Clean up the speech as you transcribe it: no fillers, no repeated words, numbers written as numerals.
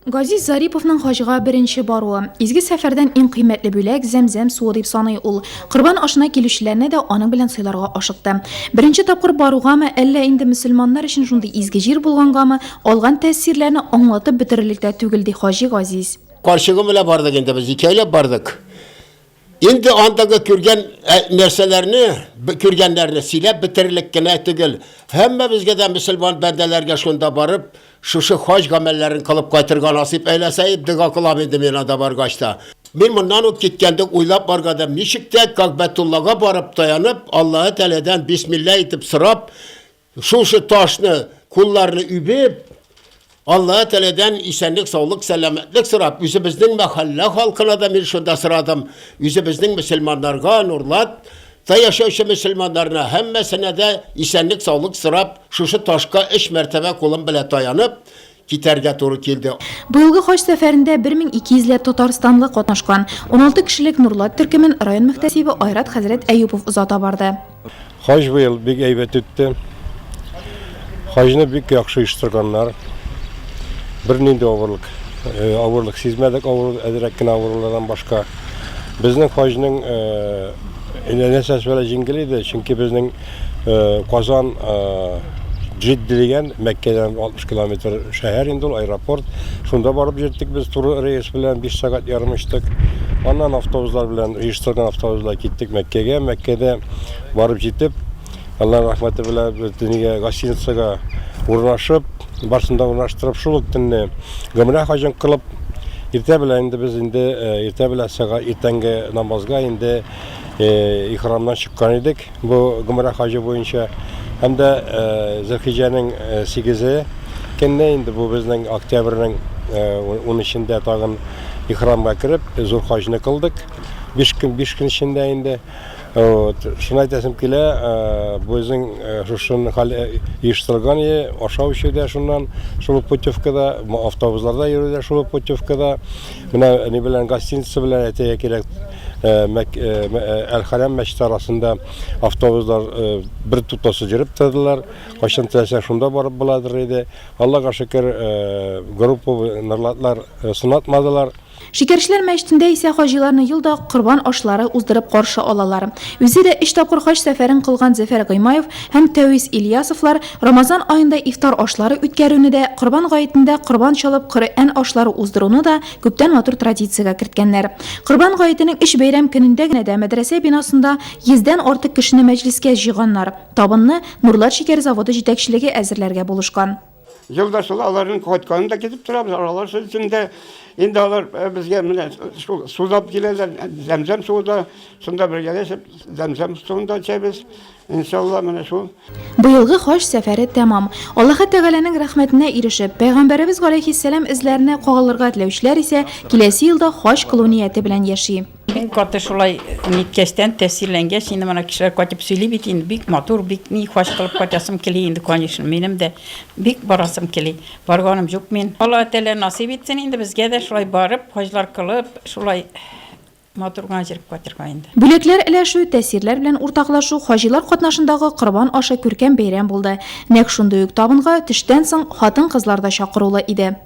Газиз Зариповның хаҗга беренче баруы. Изге сәфәрдән иң кыйммәтле бүләк, зәмзәм суы дип саный ул. Корбан ашына килүчеләрне дә аның белән сыйларга ашыкты. Беренче тапкыр баругамы, әллә инде мөселманнар өчен шундый изге җир булгангамы, алган тәэсирләрне аңлатып бетерерлек тә түгел, ди хаҗи Газиз. Карчыгым белән бардык инде без, икәүләп бардык. Инде андагы күргән нәрсәләрне, күргәннәрне сөйләп бетерерлек кенә түгел. Һәммәбезгә дә мөселман бәндәләргә шунда барып, шушы хаҗ гамәлләрен кылып кайтырга насыйп әйләсә дип дога кылам инде мин анда баргач та. Мин моннан ук киткәндә уйлап барган, ничек тә Кәгъбәтуллага барып таянып, Аллаһы Тәгаләдән бисмилла итеп сорап, Шушы ташны, кулларны үбеп, Аллаһы Тәгаләдән исәнлек, саулык, сәламәтлек сорап, үзебезнең мәхәллә халкына да мин шунда сорадым, үзебезнең мөселманнарга, Нурлат та яшәүче мөселманнарына һәммәсенә дә исәнлек, саулык сорап, шушы ташка өч мәртәбә кулым белән таянып, китәргә туры килде. Быелгы хаҗ сәфәрендә 1200 ләп татарстанлы катнашкан. 16 кешелек Нурлат төркемен район мөхтәсибе Айрат хәзрәт Әюпов озата барды. Хаҗ быел бик әйбәт үтте. Хаҗны бик яхшы оештырганнар. Бернинди авырлык, э, авырлык сизмәдек, авыр, әзрәк кенә авырулардан башка. Безнең хаҗның э, нәрсәсе белән җиңел иде, чөнки безнең э, Казан Җидде дигән Мәккәдән 60 километр шәһәр инде ул, аэропорт. Шунда барып җиттек без туры рейс белән 5 сәгать ярым очтык. Аннан автобуслар белән оештырган автобуслар киттек Мәккәгә. Мәккәдә барып җитеп, Аллаһның рәхмәте белән без динигә гостиницага урнашып, барысын да урнаштырып, шул ук төнне гомрә хаҗын кылып, иртә белән инде без инде э, иртә белән сәгать иртәнге намазга инде э, ихрамнан чыккан идек. Бу гомрә хаҗы буенча һәм дә Зөлхиҗәнең сигезе көнне инде бу безнең октябрьнең унөчендә тагын ихрамга кереп, зур хаҗны кылдык. Биш көн, биш көн эчендә инде. Вот. Шуны әйтәсем килә, безнең шушын хәл оештырылган иде, ашау эчү дә шуннан, шул ук путевкада, автобусларда йөрү дә шул ук путевкада. Менә ни белән гостиница белән әйтергә кирәк, Әл-Хәрәм мәчете арасында автобуслар бер туктаусыз йөреп тордылар. Кайчан теләсәң, шунда барып буладыр иде. Аллага шөкер, группа нырлатлар сынатмадылар. Шикәрчеләр мәчетендә исә хаҗиларны ел да корбан ашлары уздырып каршы алалар. Үзе дә өч тапкыр хаҗ сәфәрен кылган Зөфәр Гыймаев һәм Тәвис Ильясовлар Рамазан аенда ифтар ашлары үткәрүне дә, Корбан гаетендә корбан чалып Коръән ашлары уздыруны да күптән матур традициягә керткәннәр. Корбан гаетенең өч бәйрәм көнендә генә дә мәдрәсә бинасында йөздән артык кешене мәҗлескә җыйганнар. Табынны Нурлат шикәр заводы җитәкчелеге әзерләргә булышкан. Ел да шул аларның кайтканын да көтеп торабыз, аралашу өчен дә. Инде алар э, безгә менә шул су да алып киләләр, зәмзәм суы да, шунда бергәләшеп зәмзәм суын да эчәбез. Иншалла, менә шул. Быелгы хаҗ сәфәре тәмам. Аллаһы Тәгаләнең рәхмәтенә ирешеп, Пәйгамбәребез галәйһиссәлам эзләренә кагылырга теләүчеләр исә киләсе елда хаҗ кылу нияте белән яши. Бик каты шулай ниткәчтән, тәэсирләнгәч, инде моны кешеләр кайтып сөйли бит инде, бик матур, бик ни, хаҗ кылып кайтасым кили инде, конечно, минем дә бик барасым кили. Барганым юк мин. Аллаһы Тәгалә насыйп итсен инде безгә дә шулай барып, хаҗлар кылып, шулай Матур гына җөреп кайтырга инде. Бүләкләр өләшү, тәэсирләр белән уртаклашу, хаҗилар катнашындагы корбан ашы күркәм бәйрәм булды. Нәкъ шундый ук табынга, төштән соң, хатын-кызлар да чакырулы иде.